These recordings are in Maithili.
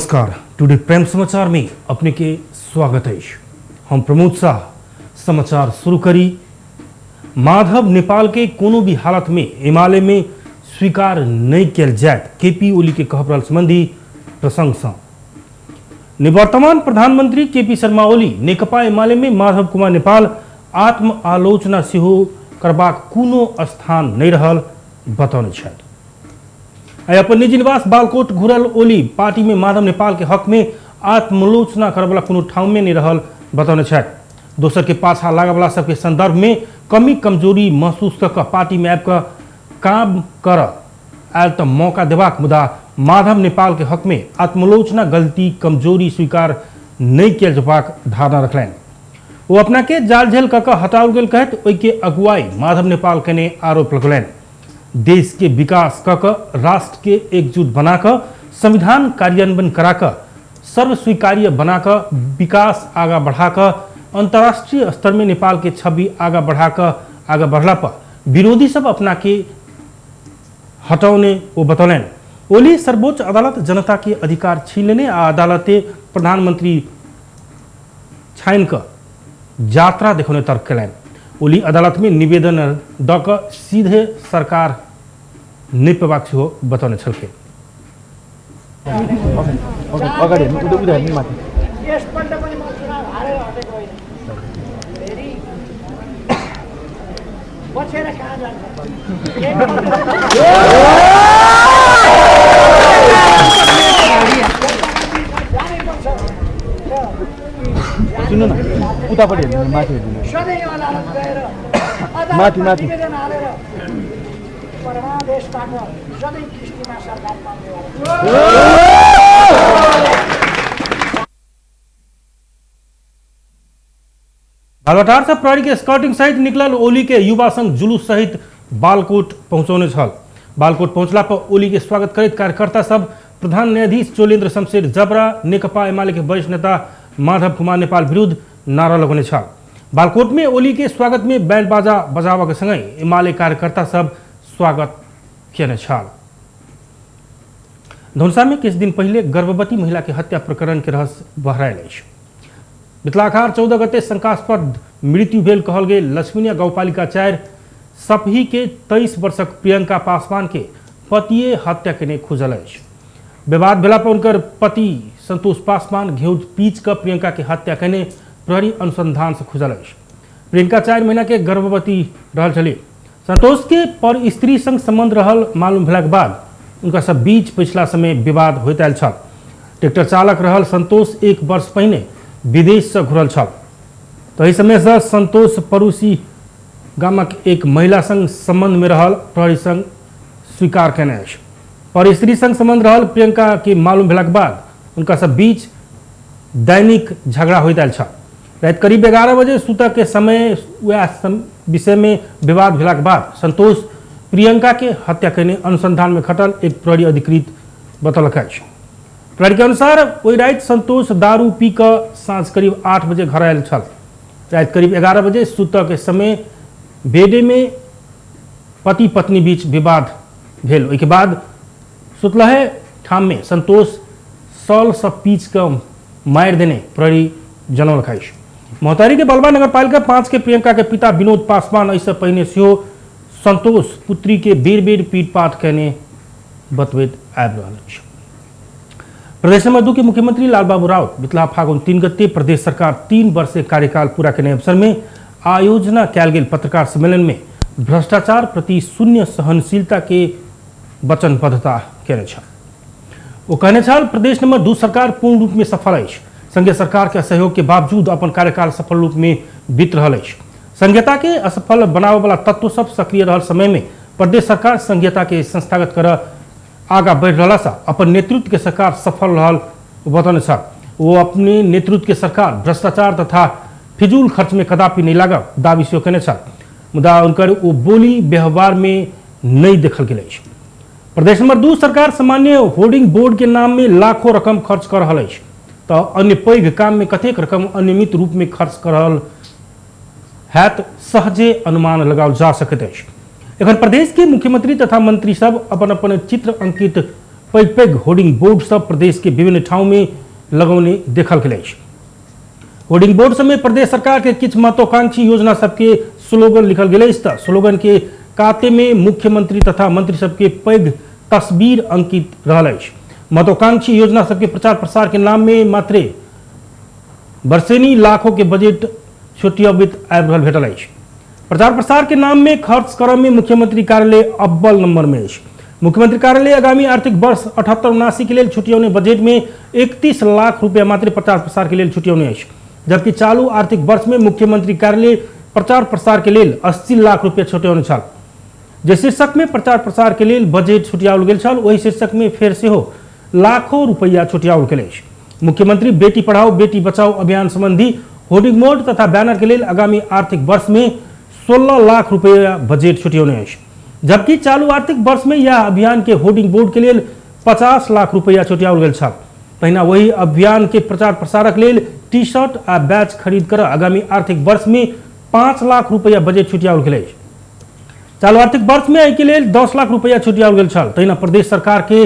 नमस्कार, टुडे प्राइम समाचार में अपने के स्वागत है। हम प्रमोद शाह। समाचार शुरू करी। माधव नेपाल के कोनो भी हालत में एमाले में स्वीकार नहीं कयल जायत, केपी ओली के कहब रहल संबंधी प्रसंग सँ। निवर्तमान प्रधानमंत्री केपी शर्मा ओली नेकपा एमाले में माधव कुमार नेपाल आत्म आलोचना सेहो करबाक कोनो स्थान नहीं रहल बतौने छथि। आइ अपन निजी निवास बालकोट घुरल ओली पार्टी में माधव नेपाल के हक में आत्मलोचना करवला कोनो ठाउँ में नहीं रहल बतौने छथि। दोसर के पाछा लागवला सबके संदर्भ में कमी कमजोरी महसूस कऽ कऽ पार्टी में आबि कऽ काम कर आयल तऽ मौका देबाक, मुदा माधव नेपाल के हक में आत्मलोचना गलती कमजोरी स्वीकार नहीं कयल जेबाक धारणा रखलनि। ओ अपना के जाल झेल कऽ कऽ हटाओल गेल कहैत ओहि के अगुवाई माधव नेपाल केने आरोप लगौलनि। देश के विकास कऽ कऽ राष्ट्र के एकजुट बना कऽ संविधान कार्यान्वयन करा कऽ सर्वस्वीकार्य बना कऽ विकास आगा बढ़ा कऽ अंतर्राष्ट्रीय स्तर में नेपाल के छवि आगा बढ़ा कऽ आगा बढ़ला पर विरोधी सब अपना के हटौने ओ बतौलनि। ओली सर्वोच्च अदालत जनता के अधिकार छीन लेने आ अदालते प्रधानमंत्री छानि कऽ यात्रा देखौने तर्क कयलनि। ओली अदालत में निवेदन दऽ कऽ सीधे सरकार नहि पेबाक सेहो बतौने छलखिन। अगाडि हेर्नु, उता उता हेर्नु माथि। यसपल्ट पनि म चुनाव हारेर हटेको होइन, फेरि बचेर कहाँ जान्छ? जानैपर्छ। सुन्नु न, उतापट्टि हेर्नु, माथि हेर्नु। सधैँ अदालत गएर माथि, माथि। निवेदन हालेर परमादेशबाट सधैँ किस्तीमा सरकार पाउनेवाला। बालवाटार से प्रहरी के स्कॉटिंग सहित निकलल ओली के युवा संघ जुलूस सहित बालकोट पहुंचौने छल। बालकोट पहुंचला पर ओली के स्वागत करैत कार्यकर्ता सब प्रधान न्यायाधीश चोलेन्द्र शमशेर जबरा, नेकपा एमाले के वरिष्ठ नेता माधव कुमार नेपाल विरुद्ध नारा लगौने छल। बालकोट में ओली के स्वागत में बैंड बाजा बजाबऽ के संगहि एमाले कार्यकर्ता सब स्वागत केने छल। धनुषा में किछु दिन पहिले गर्भवती महिला के हत्या प्रकरण के रहस्य बहरायल अछि। बितला अखार 14 गते शंकास्पद मृत्यु भेल कहल गेल लक्ष्मीनिया गाउँपालिका 4 सपही के 23 वर्षक प्रियंका पासवान के पतिये हत्या केने खुजल अछि। विवाद भेला पर उनकर पति संतोष पासवान घेउ पीच कऽ प्रियंका के हत्या केने प्रहरी अनुसंधान से खुजल अछि। प्रियंका 4 महीना के गर्भवती रहल छली। संतोष के पर स्त्री संग संबंध रहल मालूम भेलाक बाद उनका सब बीच पिछला समय विवाद होइत आयल छल। ट्रैक्टर चालक रहल संतोष 1 वर्ष पहिने विदेश से घुरल छल। तही समय से संतोष पड़ोसी गामक एक महिला संग संबंध में रहल प्रहरी संग स्वीकार केने अछि। पर स्त्री संग संबंध रहल प्रियंका के मालूम भेलाक बाद उनका सब बीच दैनिक झगड़ा होइत आयल छल। राति करीब 11 बजे सुतऽ के समय वएह विषय में विवाद भेलाक बाद संतोष प्रियंका के हत्या केने अनुसंधान में खटल एक प्रहरी अधिकृत बतौलक अछि। प्रहरी के अनुसार ओहि राति संतोष दारू पी कऽ साँझ करीब 8 बजे घर आयल छल। राति करीब 11 बजे सुतऽ के समय बेडे में पति पत्नी बीच विवाद भेल। ओहिके बाद सुतलहे ठाम में संतोष सॉल से पीच कऽ मारि देने प्रहरी जनौलक अछि। महोत्तरी के बलबा नगरपालिका 5 के प्रियंका के पिता विनोद पासवान एहिसँ पहिने सेहो संतोष पुत्री के बेर बेर पीटपाट केने बतबैत आबि रहल अछि। प्रदेश नंबर 2 के मुख्यमंत्री लालबाबू राउत बितला फागुन 3 गते प्रदेश सरकार 3 वर्ष के कार्यकाल पूरा केने अवसर में आयोजना कयल गेल पत्रकार सम्मेलन में भ्रष्टाचार प्रति शून्य सहनशीलता के वचनबद्धता केने छल। ओ कहने छल प्रदेश नंबर 2 सरकार पूर्ण रूप में सफल अछि। संघीय सरकार के सहयोग के बावजूद अपन कार्यकाल सफल रूप में बीत रहल अछि। संघीयता के असफल बनाबय वाला तत्व सब सक्रिय रहल समय में प्रदेश सरकार संघीयता के संस्थागत कर आगा बढ़ि रहला से अपन नेतृत्व के सरकार सफल रहल बतौने छल। वो अपने नेतृत्व के सरकार भ्रष्टाचार तथा फिजूल खर्च में कदापि नहीं लागब दावी सेहो केने छल, मुदा उनकर ओ बोली व्यवहार में नहीं देखल गेल अछि। प्रदेश नंबर 2 सरकार सामान्य होर्डिंग बोर्ड के नाम में लाखों रकम खर्च कर रहल अछि तऽ अन्य पैघ काम में कतेक रकम अनियमित रूप में खर्च कर रहल हैत सहजे अनुमान लगाओल जा सकैत अछि। एखन प्रदेश के मुख्यमंत्री तथा मंत्री सब अपन अपन चित्र अंकित पैघ पैघ होर्डिंग बोर्ड सब प्रदेश के विभिन्न ठाउँ में लगौने देखल गेल अछि। होर्डिंग बोर्ड सब में प्रदेश सरकार के किछु महत्वाकांक्षी योजना सबके स्लोगन लिखल गेल अछि त स्लोगन के काते में मुख्यमंत्री तथा मंत्री सबके पैघ तस्वीर अंकित रहल अछि। महत्वाकांक्षी योजना सबके प्रचार प्रसार के नाम में मात्रे वर्षेनी लाखों के बजट छुटियबित आबि रहल भेटल अछि। प्रचार प्रसार के नाम में खर्च करय में मुख्यमंत्री कार्यालय अव्वल नंबर में अछि। मुख्यमंत्री कार्यालय आगामी आर्थिक वर्ष 78-79 के लेल छुटियौने बजट में 31 लाख रुपया मात्र प्रचार प्रसार के लेल छुटियौने अछि, जबकि चालू आर्थिक वर्ष में मुख्यमंत्री कार्यालय प्रचार प्रसार के लेल 80 लाख रुपया छुटियौने छल। जे शीर्षक में प्रचार प्रसार के लेल बजट छुटियाओल गेल छल ओहि शीर्षक में फेर सेहो लाखों रुपया छुटियाओल गेल अछि। मुख्यमंत्री बेटी पढ़ाओ बेटी बचाओ अभियान संबंधी होर्डिंग बोर्ड तथा बैनर के लेल आगामी आर्थिक वर्ष में 16 लाख रुपया बजट छुटियौने अछि, जबकि चालू आर्थिक वर्ष में यह अभियान के होर्डिंग बोर्ड के लेल 50 लाख रुपया छुटियाओल गेल छल। तहिना वही अभियान के प्रचार प्रसारक लेल टी शर्ट आ बैच खरीद कर आगामी आर्थिक वर्ष में 5 लाख रुपया बजट छुटियाओल गेल अछि। चालू आर्थिक वर्ष में एहि के लेल 10 लाख रुपया छुटियाओल गेल छल। तहिना प्रदेश सरकार के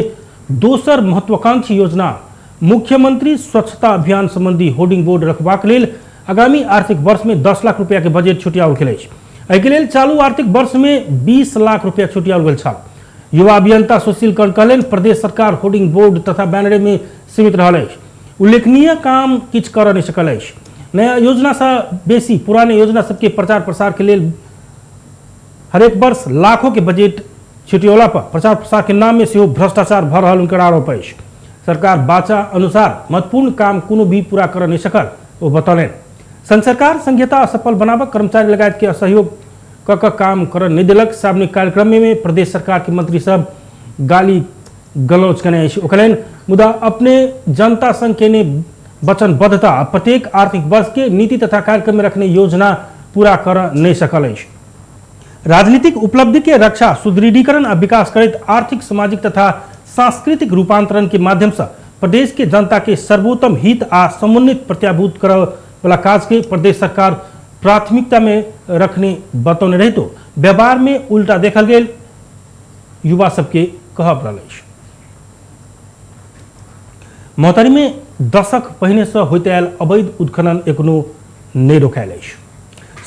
दोसर महत्वाकांक्षी योजना मुख्यमंत्री स्वच्छता अभियान संबंधी होर्डिंग बोर्ड रखबाक लेल आगामी आर्थिक वर्ष में 10 लाख रुपया के बजट छुटियाओल गेल अछि। एहि के लेल चालू आर्थिक वर्ष में 20 लाख रुपया छुटियाओल गेल छल। युवा अभियंता सुशील कर्ण कहलनि प्रदेश सरकार होर्डिंग बोर्ड तथा बैनरे में सीमित रहल अछि, उल्लेखनीय काम किछु कर नहि सकल अछि। नया योजना से बेसी पुराने योजना सबके प्रचार प्रसार के लेल हरेक वर्ष लाखों के बजट छिटियोला पर प्रचार प्रसार के नाम में सेहो भ्रष्टाचार भऽ रहल हुनकर आरोप अछि। सरकार वाचा अनुसार महत्वपूर्ण काम कोनो भी पूरा कर नहि सकल ओ बतौलनि। संघ सरकार संघीयता असफल बनाबक कर्मचारी लगायत के असहयोग क क काम कर नहि देलक। सार्वजनिक कार्यक्रम में प्रदेश सरकार के मंत्री सब गाली गलौज केने अछि। ओ कहलनि मुदा अपने जनता संग केने वचनबद्धता आ प्रत्येक आर्थिक वर्ष के नीति तथा कार्यक्रम में रखने योजना पूरा कर नहि सकल अछि। राजनीतिक उपलब्धि के रक्षा, सुदृढ़ीकरण आ विकास करैत आर्थिक, सामाजिक तथा सांस्कृतिक रूपांतरण के माध्यम से प्रदेश के जनता के सर्वोत्तम हित आ समुन्नत प्रत्याभूत करय वाला काज के प्रदेश सरकार प्राथमिकता में रखने बतौने रहितो व्यवहार में उल्टा देखल गेल युवा सबके कहब रहल अछि। महोत्तरी में दशक पहिने से होइत आयल अवैध उत्खनन एखनो नहि रोकायल अछि।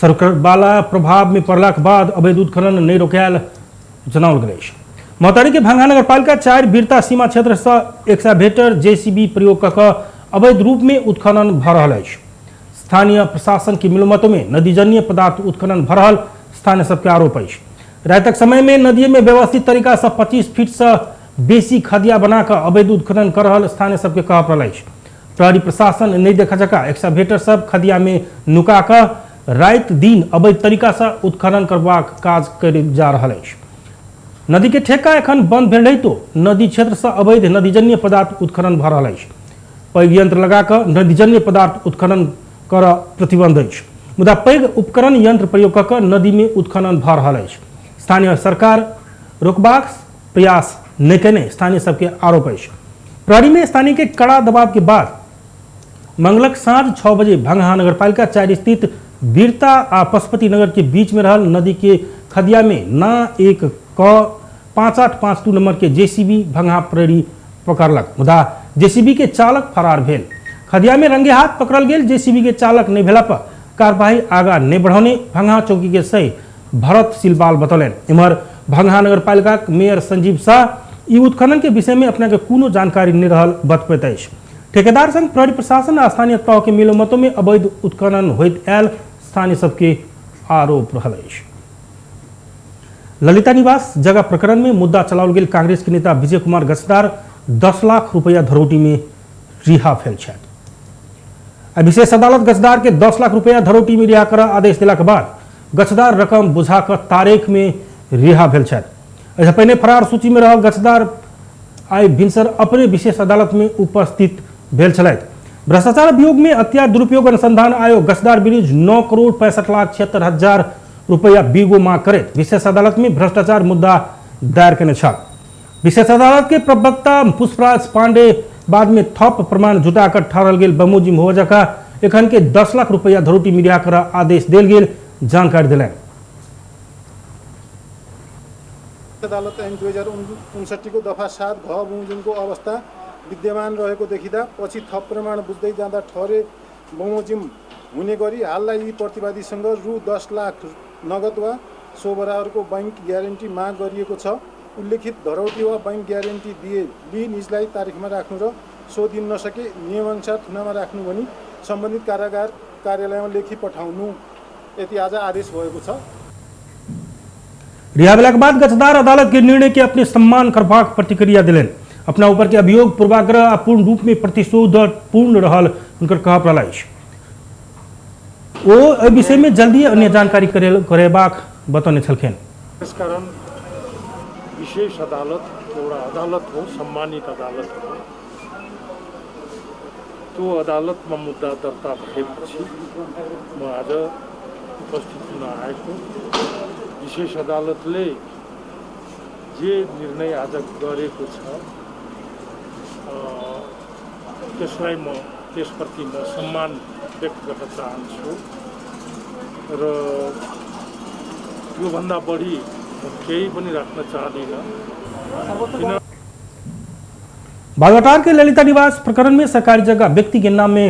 सरकारवाला प्रभाव में पड़लाक बाद अवैध उत्खनन नहि रोकायल जनाओल गेल अछि। महोत्तरी के भंगा नगरपालिका 4 वीरता सीमा क्षेत्र से एक्सावेटर जेसीबी प्रयोग क क अवैध रूप में उत्खनन भऽ रहल अछि। स्थानीय प्रशासन के मिलमत में नदीजन्य पदार्थ उत्खनन भऽ रहल स्थानीय सबके आरोप अछि। रातिक समय में नदी में व्यवस्थित तरीका से 25 फीट से बेसी खदिया बना कऽ अवैध उत्खनन कर रहल स्थानीय सबके कहब रहल अछि। प्रहरी प्रशासन नहि देखा जका एक्सावेटर सब खदिया में नुका कऽ राति दिन अवैध तरीका से उत्खनन करबाक काज कर जा रहल अछि। नदी के ठेका एखन बंद भेल रहितो नदी क्षेत्र से अवैध नदीजन्य पदार्थ उत्खनन भऽ रहल अछि। पैघ यंत्र लगा कऽ नदीजन्य पदार्थ उत्खनन कर प्रतिबंध अछि, मुदा पैघ उपकरण यंत्र प्रयोग कऽ कऽ नदी में उत्खनन भऽ रहल अछि। स्थानीय सरकार रोकबाक प्रयास नहि केने स्थानीय सबके आरोप अछि। प्रहरी में स्थानीय के कड़ा दबाव के बाद मंगलक साँझ 6 बजे भंगहा नगरपालिका 4 स्थित वीरता आ पशुपति नगर के बीच में रहल नदी के खदिया में ना 1 क 5852 नंबर के जेसीबी भंगहा प्रहरी पकड़लक, मुदा जेसीबी के चालक फरार भेल। खदिया में रंगे हाथ पकड़ल गेल जेसीबी के चालक नहि भेला पर कार्रवाई आगा नहि बढ़ौने भंगहा चौकी के सही भरत सिलवाल बतौलनि। इम्हर भंगहा नगरपालिका मेयर संजीव शाह ई उत्खनन के विषय में अपना के कोनो जानकारी नहि रहल बतबैत अछि। ठेकेदार संग प्रहरी प्रशासन आ स्थानीय तह के मिलोमतो में अवैध उत्खनन होइत आयल स्थानीय सबके आरोप रहल अछि। ललिता निवास जगह प्रकरण में मुद्दा चलाओल गेल कांग्रेस के नेता विजय कुमार गच्छदार 10 लाख रुपया धरोटी में रिहा भेल छथि। आ विशेष अदालत गच्छदार के 10 लाख रुपया धरोटी में रिहा कर आदेश देलाक बाद गच्छदार रकम बुझा कऽ तारीख में रिहा भेल छथि। एहिसँ पहिने फरार सूची में रहल गच्छदार आइ भिनसर अपने विशेष अदालत में उपस्थित भेल छलथि। भ्रष्टाचार अभियोग में अख्तियार दुरुपयोग अनुसंधान आयोग गच्छदार विरुद्ध 9,65,76,000 रुपया बीगो मांग करैत विशेष अदालत में भ्रष्टाचार मुद्दा दायर केने छल। विशेष अदालत के प्रवक्ता पुष्पराज पांडे बाद में थप प्रमाण जुटाकर ठहरल गेल बमोजिम होबय जकाँ एखन के 10 लाख रुपया धरोटी मीडिया कर आदेश देल गेल जानकारी दिलनि। अदालत ऐन 2059 को दफा 7 घ बमोजिमको अवस्था विद्यमान रहेको देखिँदा पछि थप प्रमाण बुझ्दै जाँदा ठहरे बमोजिम हुने गरी हाललाई यी प्रतिवादीसँग रु 10 लाख नगद वा सो बराबरको बैंक ग्यारेन्टी माग गरिएको छ। उल्लेखित धरौटी वा बैंक ग्यारेन्टी दिए लिई निजलाई तारिखमा राख्नु र सो दिन नसके नियमअनुसार थुनामा राख्नु भनी सम्बन्धित कारागार कार्यालयमा लेखी पठाउनु यति आज आदेश भएको छ। रिहा भेलाक बाद गच्छदार अदालत के निर्णय के अपने सम्मान करबाक प्रतिक्रिया दिलनि। अपना ऊपर के अभियोग पूर्वाग्रह आ पूर्ण रूप में प्रतिशोधपूर्ण रहल हुनकर कहब रहल अछि। ओ एहि विषय में जल्दी अन्य जानकारी करेबाक बतौने छलखिन। त्यसकारण विशेष अदालत एउटा अदालत हो, सम्मानित अदालत हो। त्यो अदालतमा मुद्दा दर्ता भएपछि म आज उपस्थित हुन आएको। विशेष अदालतले जे निर्णय आज गरेको छ त्यसलाई म त्यसप्रति म सम्मान व्यक्त गर्न चाहन्छु र योभन्दा बढी म केही पनि राख्न चाहदिनँ। किन बालवाटार के ललिता निवास प्रकरण में सरकारी जगह व्यक्ति के नाम में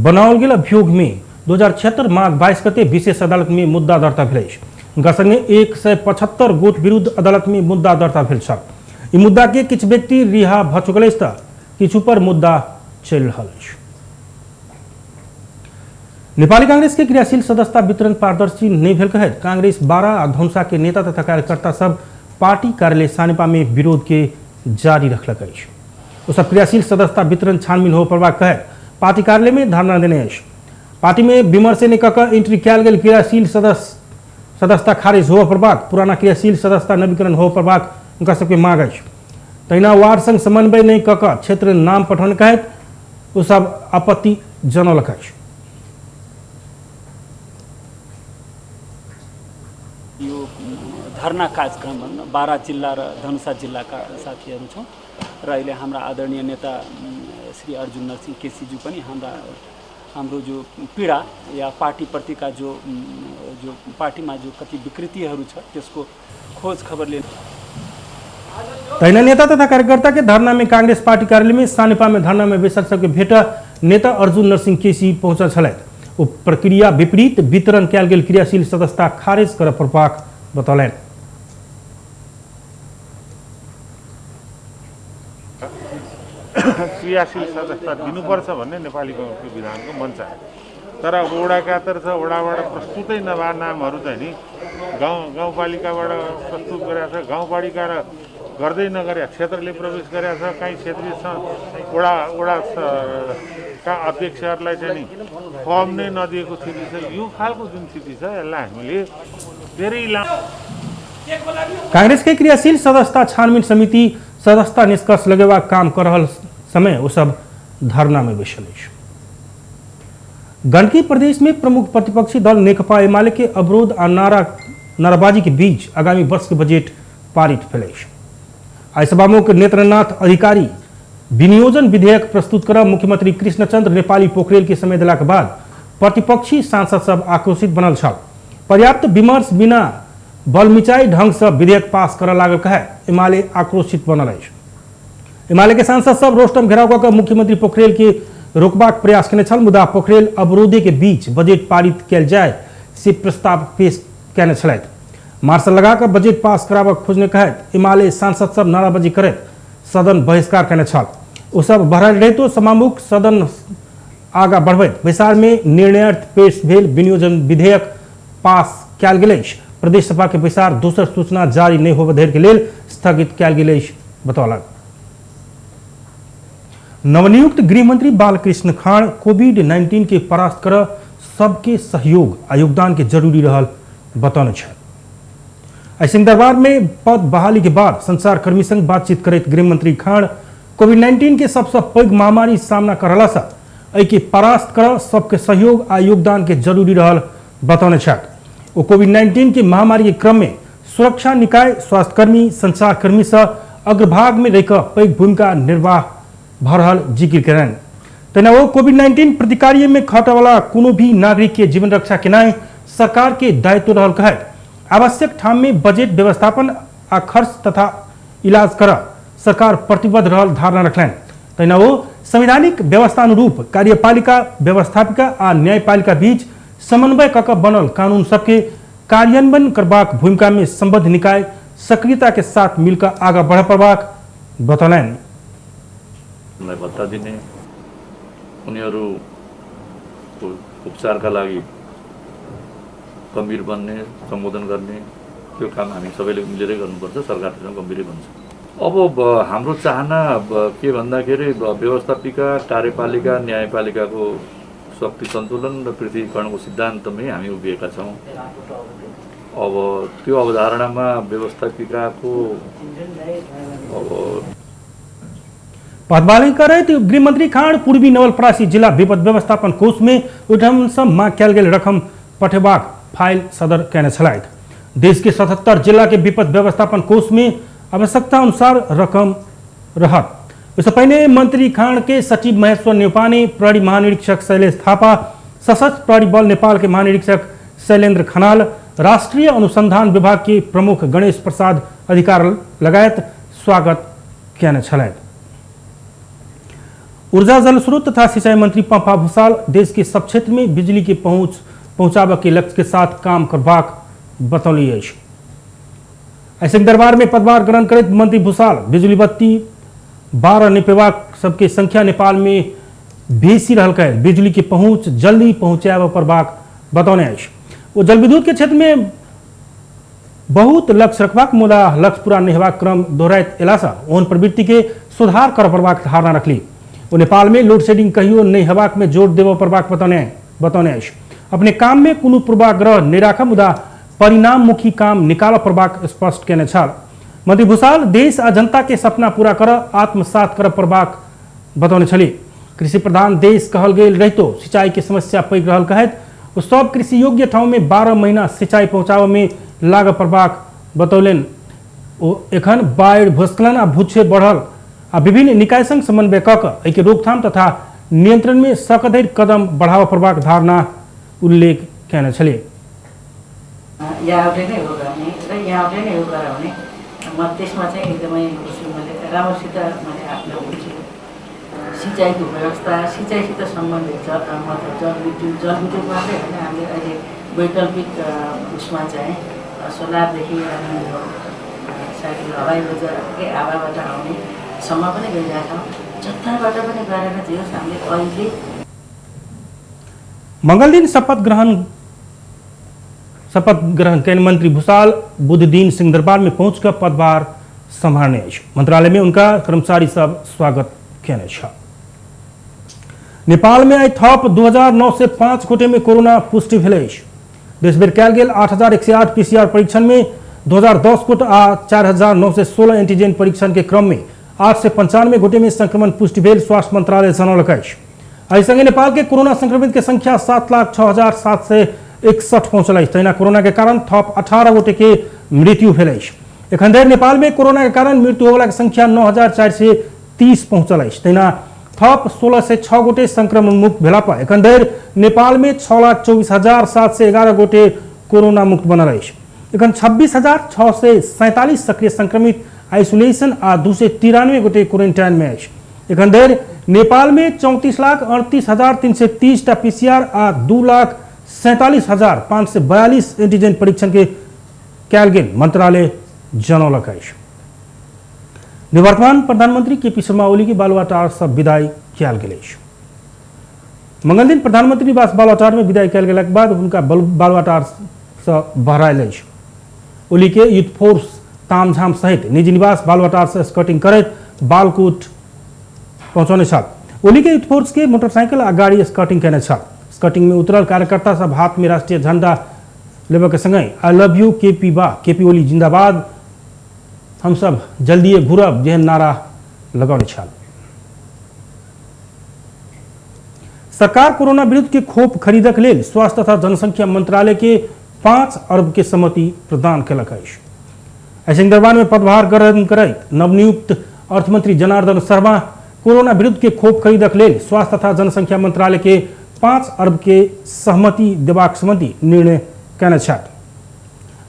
बनाओल गेल अभियोग में 2076 माघ 22 गते विशेष अदालत में मुद्दा दर्ता भेल अछि। हुनका संगे 175 गोट विरुद्ध अदालत में मुद्दा दर्ता भेल छल। ई मुद्दा के किछु व्यक्ति रिहा भऽ चुकल अछि तऽ किछु पर मुद्दा चलि रहल अछि। नेपाली कांग्रेस के क्रियाशील सदस्यता वितरण पारदर्शी नहीं भेल कहैत कांग्रेस 12 आ धनुषा के नेता तथा कार्यकर्ता सब पार्टी कार्यालय सानेपा में विरोध के जारी रखलक अछि। ओ सब क्रियाशील सदस्यता वितरण छानबीन हो पड़बाक कहैत पार्टी कार्यालय में धरना देने अछि। पार्टी में विमर्श नहि कऽ कऽ एंट्री कयल गेल क्रियाशील सदस्यता खारिज होबय पड़बाक, पुराना क्रियाशील सदस्यता नवीकरण होबय पड़बाक हुनका सबके मांग अछि। तहिना वार्ड संग समन्वय नहि कऽ कऽ क्षेत्र नाम पठौने कहैत ओ सब आपत्ति जनौलक अछि। यो धरना कार्यक्रम भनौँ न, 12 जिल्ला र धनुषा जिल्लाका साथीहरू छौँ र अहिले हाम्रा आदरणीय नेता श्री अर्जुन नरसिंह केसीज्यू पनि हाम्रो जो पीडा या पार्टीप्रतिका जो जो पार्टीमा जो कति विकृतिहरू छ त्यसको खोज खबर लिन। तहिना नेता तथा कार्यकर्ता के धरना में कांग्रेस पार्टी कार्यालय में सानेपा में धरना में बैसल सबके भेट नेता अर्जुन नरसिंह केसी पहुँचल छलथि। ओ प्रक्रिया विपरीत वितरण कयल गेल क्रियाशील सदस्यता खारिज करय पड़बाक बतौलनि। क्रियाशील सदस्यता दिनुपर्छ भन्ने नेपाली कांग्रेसको विधानको मनसा। तर अब वडा 71 छ, वडाबाट प्रस्तुतै नभए नामहरू चाहिँ नि गाउँपालिकाबाट प्रस्तुत गरेको छ, गाउँपालिका र गर्दै नगरे क्षेत्रले प्रवेश गरेको छ। काहीँ क्षेत्रीय वडा वडा का अध्यक्षहरूलाई चाहिँ नि फर्म नै नदिएको स्थिति छ। यो खालको जुन स्थिति छ यसलाई हामीले धेरै लामो। कांग्रेस के क्रियाशील सदस्यता छानबीन समिति सदस्यता निष्कर्ष लगेबाक काम कर रहल समय ओ सब धरना में बैसल अछि। गंडकी प्रदेश में प्रमुख प्रतिपक्षी दल नेकपा एमाले के अवरोध आ नाराबाजी के बीच आगामी वर्ष के बजट पारित भेल अछि। आइ सभामुख नेत्रनाथ अधिकारी विनियोजन विधेयक प्रस्तुत कर मुख्यमंत्री कृष्णचंद्र नेपाली पोखरेल के समय दिलाक बाद प्रतिपक्षी सांसद सब आक्रोशित बनल छल। पर्याप्त विमर्श बिना बलमिचाई ढंग से विधेयक पास करऽ लागल कहे एमाले आक्रोशित बनल अछि। एमाले के सांसद सब रोस्टम घेराव कऽ मुख्यमंत्री पोखरेल के रोकबाक प्रयास केने छल, मुदा पोखरेल अवरोधे के बीच बजट पारित कयल जाय से प्रस्ताव पेश केने छलथि। मार्शल लगा कऽ बजट पास कराबक खोजने कहैत एमाले सांसद सब नाराबाजी करैत सदन बहिष्कार केने छल। ओ सब बहरायल रहितो सभामुख सदन आगा बढ़बैत बैसार में निर्णयार्थ पेश भेल विनियोजन विधेयक पास कयल गेल अछि। प्रदेश सभा के बैसार दोसर सूचना जारी नहि होबय धरि के लेल स्थगित कयल गेल अछि बतौलक। नवनियुक्त गृहमंत्री बालकृष्ण खान कोविड-19 के परास्त कर सबके सहयोग आ योगदान के जरूरी रहल बतौने छथि। आइ सिंहदरबार में पद बहाली के बाद संचारकर्मी संग बातचीत करैत गृहमंत्री खान कोविड-19 के सबसँ पैघ महामारी सामना कर रहला सँ एहि के परास्त कर सबके सहयोग आ योगदान के जरूरी रहल बतौने छथि। ओ कोविड-19 के महामारी के क्रम में सुरक्षा निकाय, स्वास्थ्यकर्मी, संचारकर्मी सँ अग्रभाग में रहिकऽ पैघ भूमिका निर्वाह भऽ रहल जिक्र कयलनि। तहिना ओ कोविड-19 प्रतिकार्य में खटऽवला कोनो भी नागरिक के जीवन रक्षा केनाइ सरकार के दायित्व रहल कहैत आवश्यक ठाम में बजट व्यवस्थापन आ खर्च तथा इलाज कर सरकार प्रतिबद्ध रहल धारणा रखलनि। तहिना ओ संवैधानिक व्यवस्था अनुरूप कार्यपालिका, व्यवस्थापिका आ न्यायपालिका बीच समन्वय कऽ बनल कानून सबके कार्यान्वयन करबाक भूमिका में संबद्ध निकाय सक्रियता के साथ मिलकर आगा बढ़ पड़बाक बतौलनि। भत्ता दिने, उनीहरूको उपचारका लागि गम्भीर बन्ने, सम्बोधन गर्ने त्यो काम हामी सबैले मिलेरै गर्नुपर्छ। सरकार त्यसमा गम्भीरै बन्छ। अब हाम्रो चाहना के भन्दाखेरि व्यवस्थापिका, कार्यपालिका, न्यायपालिकाको शक्ति सन्तुलन र पृथकीकरणको सिद्धान्तमै हामी उभिएका छौँ। अब त्यो अवधारणामा व्यवस्थापिकाको अब पदभार करैत गृहमंत्री खाँड पूर्वी नवलपरासी जिला विपद व्यवस्थापन कोष में ओहिठामसँ माग कयल गेल रकम पठेबाक फाइल सदर कयने छलथि। देश के 77 जिला के विपद व्यवस्थापन कोष में आवश्यकता अनुसार रकम रहत। ओहिसँ पहिने मंत्री खाँड के सचिव महेश्वर न्यौपाने, प्रहरी महानिरीक्षक शैलेश थापा, सशस्त्र प्रहरी बल नेपाल के महानिरीक्षक शैलेन्द्र खनाल, राष्ट्रीय अनुसंधान विभाग के प्रमुख गणेश प्रसाद अधिकार लगायत स्वागत कयने छलथि। ऊर्जा, जलस्रोत तथा सिंचाई मंत्री पंपा भूषाल देश के सब क्षेत्र में बिजली के पहुंचाबय के लक्ष्य के साथ काम करबाक बतौली अछि। ऐसे दरबार में पदभार ग्रहण करैत मंत्री भूषाल बिजली बत्ती 12 निपेबाक सबके संख्या नेपाल में बेसी रहल कहैत बिजली के पहुंच जल्दी पहुंचाबय पड़बाक बतौने अछि। ओ जलविद्युत के क्षेत्र में बहुत लक्ष्य रखबाक मुदा लक्ष्य पूरा नहि हेबाक क्रम दोहराइत अयलासँ ओहन प्रवृत्ति के सुधार करय पड़बाक धारणा रखली। ओ नेपाल में लोड शेडिंग कहियो नहि हेबाक में जोर देबय पड़बाक बतौने अछि। अपने काम में कोनो पूर्वाग्रह नहि राखब मुदा परिणाममुखी काम निकालय पड़बाक स्पष्ट कयने छल। मंत्री भूषाल देश आ जनता के सपना पूरा कर आत्मसात करय पड़बाक बतौने छली। कृषि प्रधान देश कहल गेल रहितो सिंचाई के समस्या पैघ रहल कहैत ओ सब कृषि योग्य ठाउँ में 12 महीना सिंचाई पहुँचाबय में लागय पड़बाक बतौलनि। ओ एखन बाढ़ि, भूस्खलन आ भूक्षेप बढ़ल आ विभिन्न निकाय संग समन्वय कऽ कऽ एहिके रोकथाम तथा नियंत्रण में सकधरि कदम बढ़ाबय पड़बाक धारणा उल्लेख कयने छली। यहाँबाटै नै हो गर्ने र यहाँबाटै नै हो गराउने, म त्यसमा चाहिँ एकदमै मैले राम्रोसित मैले आफ्नो बुझ्छु। सिँचाइको व्यवस्था, सिँचाइसित सम्बन्धित मतलब जलविद्युत, जलविद्युत मात्रै होइन, हामीले अहिले वैकल्पिक उसमा चाहिँ सोलरदेखि अनि यो सायद हवाई ऊर्जा के हावाबाट आउनेसम्म पनि गइरहेका छौँ। जताबाट पनि गरेर जे होस् हामीले अहिले मंगलदिन शपथ ग्रहण कयने मंत्री भूषाल बुध दिन सिंहदरबार में पहुंचकर पदभार सम्हारने अछि। मंत्रालय में उनका कर्मचारी सब स्वागत कयने छल। नेपाल में आइ थप 2905 गोटे में कोरोना पुष्टि भेल अछि। देशभरि कयल गेल 8108 पीसीआर परीक्षण में 2010 गोट आ 4916 एंटीजन परीक्षण के क्रम में 895 गोटे में संक्रमण पुष्टि भेल स्वास्थ्य मंत्रालय जनौलक अछि। एहि संगे नेपाल के कोरोना संक्रमित के संख्या 7,06,761 पहुंचल अछि। तहिना कोरोना के कारण थप 18 गोटे के मृत्यु भेल अछि। एखन धरि नेपाल में कोरोना के कारण मृत्यु होबला के संख्या 9,430 पहुंचल अछि। तहिना थप 1,606 गोटे संक्रमण मुक्त भेला पर एखन धरि नेपाल में 6,24,711 गोटे कोरोना मुक्त बनल अछि। एखन 26,647 सक्रिय संक्रमित आइसोलेशन आ 293 गोटे क्वारेंटाइन में अछि। एखन धरि नेपाल में 34,38,330 टा पीसीआर आ 2,47,542 एंटीजन परीक्षण के कयल गेल मंत्रालय जनौलक अछि। निवर्तमान प्रधानमंत्री केपी शर्मा ओली के बालुवाटार से विदाई कयल गेल अछि। मंगलदिन प्रधानमंत्री निवास बालुवाटार में विदाई कयल गेलाक बाद हुनका बालुवाटार से बहरायल अछि। ओली के यूथ फोर्स तामझाम सहित निजी निवास बालुवाटार से स्कर्टिंग करैत बालकोट पहुंचौने छल। ओली के यूथ फोर्स के मोटरसाइकिल आ गाड़ी स्कर्टिंग केने छल। स्कर्टिंग में उतरल कार्यकर्ता सब हाथ में राष्ट्रीय झंडा लेबऽ के संगहि I love you KP बा, केपी ओली जिंदाबाद, हम सब जल्दिए घुरब जेहन नारा लगौने छल। सरकार कोरोना विरुद्ध के खोप खरीदक लेल स्वास्थ्य तथा जनसंख्या मंत्रालय के 5 अरब के सहमति प्रदान केलक अछि। ऐसे दरबार में पदभार ग्रहण करैत नवनियुक्त अर्थमंत्री जनार्दन शर्मा कोरोना विरुद्ध के खोप खरीदक लेल स्वास्थ्य तथा जनसंख्या मंत्रालय के 5 अरब के सहमति देबाक संबंधी निर्णय कयने छथि।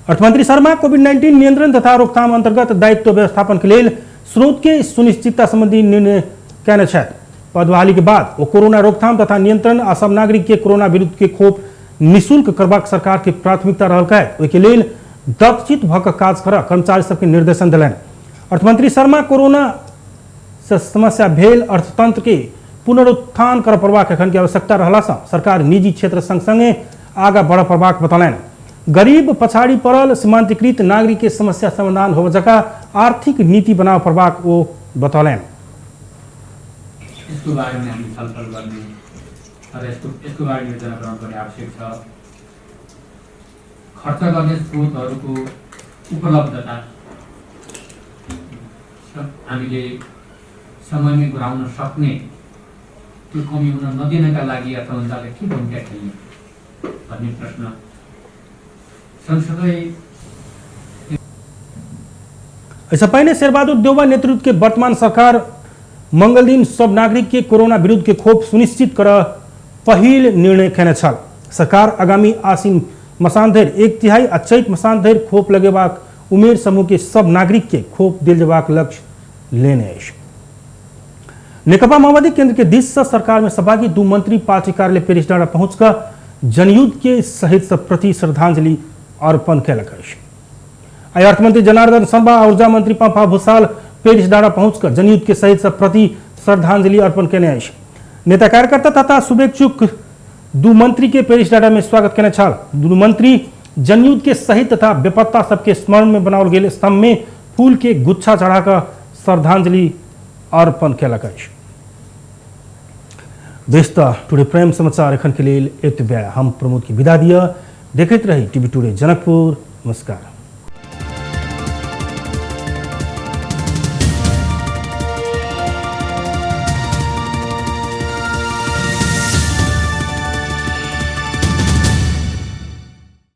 अर्थमंत्री शर्मा कोविड-19 नियंत्रण तथा रोकथाम अंतर्गत दायित्व व्यवस्थापन के लेल स्रोत के सुनिश्चितता संबंधी निर्णय कयने छथि। पदबहाली के बाद ओ कोरोना रोकथाम तथा नियंत्रण आ सब नागरिक के कोरोना विरुद्ध के खोप निःशुल्क करबाक सरकार के प्राथमिकता रहल कहैत ओहिके लेल दक्षचित भऽ कऽ काज करऽ कर्मचारी सबके निर्देशन देलनि। अर्थमंत्री शर्मा कोरोना से समस्या भेल अर्थतंत्र के पुनरुत्थान करऽ पड़बाक एखन के आवश्यकता रहला सँ सरकार निजी क्षेत्र संग संगे आगा बढ़ऽ पड़बाक बतौलनि। गरीब, पछाड़ी पड़ल, सीमांतीकृत नागरिक के समस्या समाधान होबय जकाँ आर्थिक नीति बनाबऽ पड़बाक ओ बतौलनि। यसको बारेमा हामी छलफल गर्ने र यसको बारेमा योजना बनाउनु पर्ने आवश्यक छ। खर्च गर्ने स्रोतहरूको उपलब्धता हामीले समयमै गराउन सक्ने त्यो कमी हुन नदिनका लागि अर्थमन्त्रालयले के भूमिका खेल्ने भन्ने प्रश्न सँगसँगै एहिसँ पहिने शेरबहादुर देउवा नेतृत्व के वर्तमान सरकार मंगलदिन सब नागरिक के कोरोना विरुद्ध के खोप सुनिश्चित कर पहिल निर्णय केने छल। सरकार आगामी आसिन मसान धरि 1/3 आ चैत मसान धरि खोप लगेबाक उमेर समूह के सब नागरिक के खोप देल जेबाक लक्ष्य लेने अछि। नेकपा माओवादी केंद्र के दिस से सरकार में सहभागी 2 मंत्री पार्टी कार्यालय पेरिस डाँडा पहुंचकर जनयुद्ध के शहीद सब प्रति श्रद्धांजलि अर्पण कयलक अछि। आइ अर्थमंत्री जनार्दन शर्मा आ ऊर्जा मंत्री पंपा भूषाल पेरिस डाँडा पहुंचकर जनयुद्ध के शहीद सब प्रति श्रद्धांजलि अर्पण केने अछि। नेता कार्यकर्ता तथा शुभेच्छुक 2 मंत्री के पेरिस डाँडा में स्वागत केने छल। 2 मंत्री जनयुद्ध के शहीद तथा बेपत्ता सबके स्मरण में बनाओल गेल स्तंभ में फूल के गुच्छा चढ़ाकर श्रद्धांजलि अर्पण कयलक अछि। व्यस्त टुडे प्राइम समाचार एखन के लेल एतबे। हम प्रमोद के विदा दिअ। देखैत रही टीवी टुडे जनकपुर। नमस्कार।